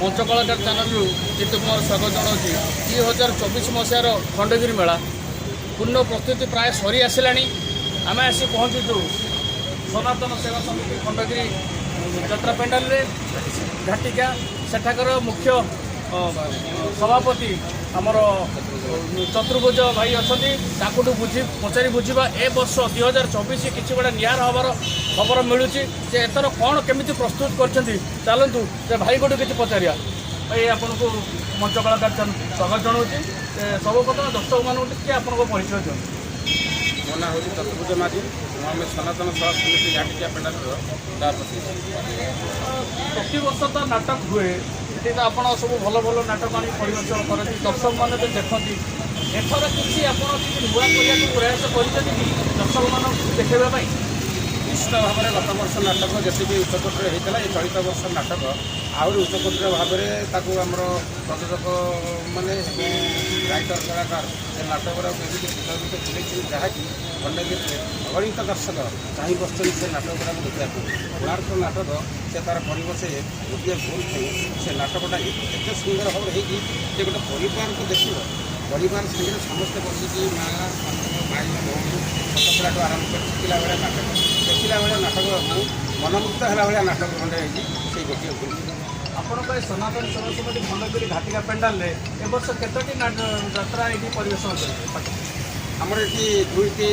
ମଞ୍ଚ କଳାକାର ଚ୍ୟାନେଲରୁ ଜିତୁ କୁମାର ସ୍ୱାଗତ ଜଣାଉଛି। 2024 ମସିହାର ଖଣ୍ଡଗିରି ମେଳା ପୂର୍ଣ୍ଣ ପ୍ରସ୍ତୁତି ପ୍ରାୟ ସରି ଆସିଲାଣି। ଆମେ ଆସି ପହଞ୍ଚିଛୁ ସନାତନ ସେବା ସମିତି ଖଣ୍ଡଗିରି ଯାତ୍ରା ପେଣ୍ଡାଲରେ, ଘାଟିକା। ସେଠାକାର ମୁଖ୍ୟ ସଭାପତି ଆମର ଚତୁର୍ଭୁଜ ଭାଇ ଅଛନ୍ତି। ତାଙ୍କଠୁ ବୁଝି ପଚାରି ବୁଝିବା, ଏ ବର୍ଷ 2024 କିଛି ଗୋଟେ ନିଆରା ହେବାର ଖବର ମିଳୁଛି ଯେ ଏଥର କ'ଣ କେମିତି ପ୍ରସ୍ତୁତ କରିଛନ୍ତି। ଚାଲନ୍ତୁ, ସେ ଭାଇଙ୍କଠୁ କିଛି ପଚାରିବା। ଭାଇ, ଆପଣଙ୍କୁ ମଞ୍ଚ କଳାକାର ସ୍ୱାଗତ ଜଣାଉଛି। ସର୍ବପ୍ରଥମେ ଦର୍ଶକମାନଙ୍କୁ ଟିକେ ଆପଣଙ୍କ ପରିଚୟ ଦିଅନ୍ତୁ। ମୋ ନାଁ ହେଉଛି ଚତୁର୍ଭୁଜ ମାଝୀ। ମୁଁ ଆମେ ସନାତନ ସେବା ସମିତି ଘାଟିକିଆ ପେଣ୍ଡାଲର ସଭାପତି। ପ୍ରତିବର୍ଷ ତ ନାଟକ ହୁଏ ଏଠି ତ ଆପଣ ସବୁ ଭଲ ଭଲ ନାଟକ ଆଣି ପରିବେଷଣ କରନ୍ତି, ଦର୍ଶକମାନେ ବି ଦେଖନ୍ତି। ଏଥର କିଛି ଆପଣ କିଛି ନୂଆ କରିବାକୁ ପ୍ରୟାସ କରିଛନ୍ତି କି ଦର୍ଶକମାନଙ୍କୁ ଦେଖାଇବା ପାଇଁ? ନିଶ୍ଚିତ ଭାବରେ ଗତ ବର୍ଷ ନାଟକ ଯେତିକି ଉଚ୍ଚକୋଟୀର ହେଇଥିଲା, ଏ ଚଳିତ ବର୍ଷ ନାଟକ ଆହୁରି ଉଚ୍ଚକୋଟୀର ଭାବରେ ତାକୁ ଆମର ପ୍ରଯୋଜକ ମାନେ ଏବଂ ରାଇଟର କଳାକାର ସେ ନାଟକଟାକୁ ଏମିତି ସୁଚାରୁ ତୁଲେଇଛନ୍ତି, ଯାହାକି ଖଣ୍ଡଗିରିରେ ଅଗଣିତ ଦର୍ଶକ ଚାହିଁ ବସିଛନ୍ତି ସେ ନାଟକ ଗୁଡ଼ାକୁ ଦେଖିବା ପାଇଁ। କୋଣାର୍କ ନାଟକ ସେ ତାର କରିବ ସେ ଗୋଟିଏ ଭୁଲ ପାଇଁ। ସେ ନାଟକଟା ଏତେ ସୁନ୍ଦର ଭାବରେ ହେଇଛି ଯେ ଗୋଟେ ପରିବାରକୁ ଦେଖିବ, ପରିବାର ସାଙ୍ଗରେ ସମସ୍ତେ ବସିକି, ମା, ଭାଇ, ଭଉଣୀ, ଛୋଟ ପିଲାଠୁ ଆରମ୍ଭ କରି ଶିଖିଲା ଭଳିଆ ନାଟକ, ଦେଖିଲା ଭଳିଆ ନାଟକ, ମନମୁଗ୍ଧ ହେଲା ଭଳିଆ ନାଟକ ଖଣ୍ଡେ ହେଇଛି ସେଇ ଗୋଟିଏ ଭୁଲ। ଆପଣଙ୍କ ଏ ସନାତନ ସେବା ସମିତି ଖଣ୍ଡଗିରି ଘାଟିକା ପେଣ୍ଡାଲରେ ଏ ବର୍ଷ କେତୋଟି ଯାତ୍ରା ଏଇଠି ପରିବେଷଣ କରିବେ? ଆମର ଏଠି ଦୁଇଟି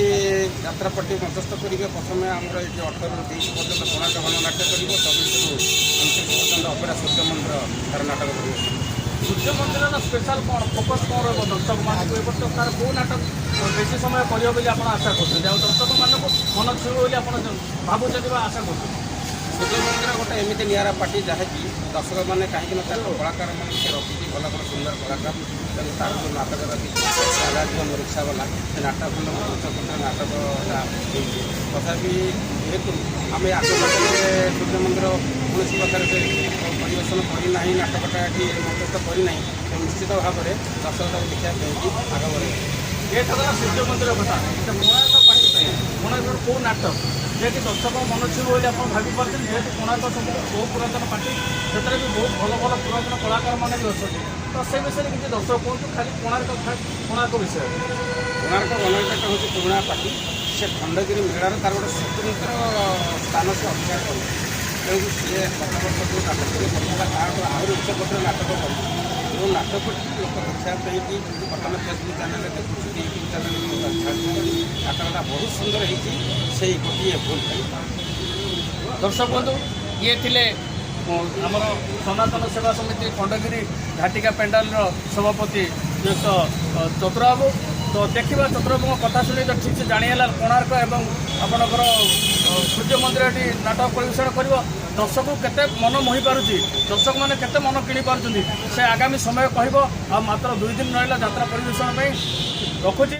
ଯାତ୍ରା ପାର୍ଟି ମଞ୍ଚସ୍ଥ କରିବେ। ପ୍ରଥମେ ଆମର ଏଠି 18ରୁ 23 ପର୍ଯ୍ୟନ୍ତ କୋଣାର୍କ ଗଣନାଟ୍ୟ କରିବ, 24ରୁ 29 ପର୍ଯ୍ୟନ୍ତ ଅପେରା ସୂର୍ଯ୍ୟ ମନ୍ଦିର ତାର ନାଟକ କରିବ। ସୂର୍ଯ୍ୟ ମନ୍ଦିରର ସ୍ପେଶାଲ କ'ଣ ଫୋକସ୍ କ'ଣ ରହିବ ଦର୍ଶକମାନଙ୍କୁ? ଏ ବର୍ଷ ତାର କେଉଁ ନାଟକ ବେଶୀ ସମୟ କରିବ ବୋଲି ଆପଣ ଆଶା କରୁଛନ୍ତି ଆଉ ଦର୍ଶକମାନଙ୍କୁ ମନ ଛୁଇଁବ ବୋଲି ଆପଣ ଭାବୁଛନ୍ତି ବା ଆଶା କରୁଛନ୍ତି? ସୂର୍ଯ୍ୟ ମନ୍ଦିର ଗୋଟେ ଏମିତି ନିଆରା ପାର୍ଟି, ଯାହାକି ଦର୍ଶକମାନେ, କାହିଁକି ନା ତାର କଳାକାରମାନଙ୍କୁ ସେ ରଖିଛି ଭଲ ଭଲ ସୁନ୍ଦର କଳାକାର। ତେଣୁ ତାର ଯେଉଁ ନାଟକ ରଖିଛି ରାଜା ମୋ ରିକ୍ସାବାଲା, ସେ ନାଟକ ଖଣ୍ଡ ଉଚ୍ଚକୋଟୀର ନାଟକଟା ହେଇଛି। ତଥାପି ଯେହେତୁ ଆମେ ଆଗ ପାଖରେ ସୂର୍ଯ୍ୟ ମନ୍ଦିର କୌଣସି କଥାରେ ସେ ପରିବେଷଣ କରିନାହିଁ, ନାଟକଟା ଏଠି ମଞ୍ଚସ୍ଥ କରିନାହିଁ, ତେଣୁ ନିଶ୍ଚିତ ଭାବରେ ଦର୍ଶକ ତାକୁ ଦେଖିବା ପାଇଁକି ଆଗ ବଢ଼ିବେ। ଏ ତ ଗଲା ସୂର୍ଯ୍ୟ ମନ୍ଦିର କଥା। ସେ କୋଣାର୍କ ପାର୍ଟି ପାଇଁ କୋଣାର୍କର କେଉଁ ନାଟକ ଯିଏକି ଦର୍ଶକ ମନ ଛୁଇଁବ ବୋଲି ଆପଣ ଭାବି ପାରୁଛନ୍ତି? ଯେହେତୁ କୋଣାର୍କ ସବୁ ବହୁ ପୁରାତନ ପାର୍ଟି, ସେଥିରେ ବି ବହୁତ ଭଲ ଭଲ ପୁରାତନ କଳାକାରମାନେ ବି ଅଛନ୍ତି, ତ ସେ ବିଷୟରେ କିଛି ଦର୍ଶକ କୁହନ୍ତୁ, ଖାଲି କୋଣାର୍କ କୋଣାର୍କ ବିଷୟରେ। କୋଣାର୍କ ଗଣନାଟ୍ୟ ହେଉଛି ପୁରୁଣା ପାର୍ଟି। ସେ ଖଣ୍ଡଗିରି ମେଳାର ତାର ଗୋଟେ ସ୍ୱତନ୍ତ୍ର ସ୍ଥାନ ସେ ଅଧିକାର କରିଛି। ତେଣୁ ସିଏ ଗତ ବର୍ଷ ଯେଉଁ ନାଟକଟି କରିଥିଲା, ତାଠୁ ଆହୁରି ଉଚ୍ଚକୋଟୀର ନାଟକ କରିଛି, ଯେଉଁ ନାଟକଟି ଲୋକ ଦେଖିବା ପାଇଁକି ବର୍ତ୍ତମାନ ଫେସବୁକ୍ ଚ୍ୟାନେଲରେ ଦେଖୁଛନ୍ତି, ୟୁଟ୍ୟୁବ୍ ଚ୍ୟାନେଲରେ ଛାଡ଼ୁଛନ୍ତି। ନାଟକଟା ବହୁତ ସୁନ୍ଦର ହେଇଛି, ସେଇ ଗୋଟିଏ ଭୁଲ ପାଇଁ। ଦର୍ଶକ ବନ୍ଧୁ, ଇଏ ଥିଲେ ଆମର ସନାତନ ସେବା ସମିତି ଖଣ୍ଡଗିରି ଘାଟିକା ପେଣ୍ଡାଲର ସଭାପତି ଶ୍ରୀଯୁକ୍ତ ଚତୁରବାବୁ। ତ ଦେଖିବା, ଚତୁରବାବୁଙ୍କ କଥା ଶୁଣି ତ ଠିକ୍ ସେ ଜାଣି ହେଲା, କୋଣାର୍କ ଏବଂ ଆପଣଙ୍କର ସୂର୍ଯ୍ୟ ମନ୍ଦିର ଏଠି ନାଟକ ପରିବେଷଣ କରିବ। ଦର୍ଶକକୁ କେତେ ମନ ମୋହି ପାରୁଛି, ଦର୍ଶକମାନେ କେତେ ମନ କିଣି ପାରୁଛନ୍ତି, ସେ ଆଗାମୀ ସମୟ କହିବ। ଆଉ ମାତ୍ର 2 ଦିନ ରହିଲା ଯାତ୍ରା ପରିବେଷଣ ପାଇଁ। ରଖୁଛି।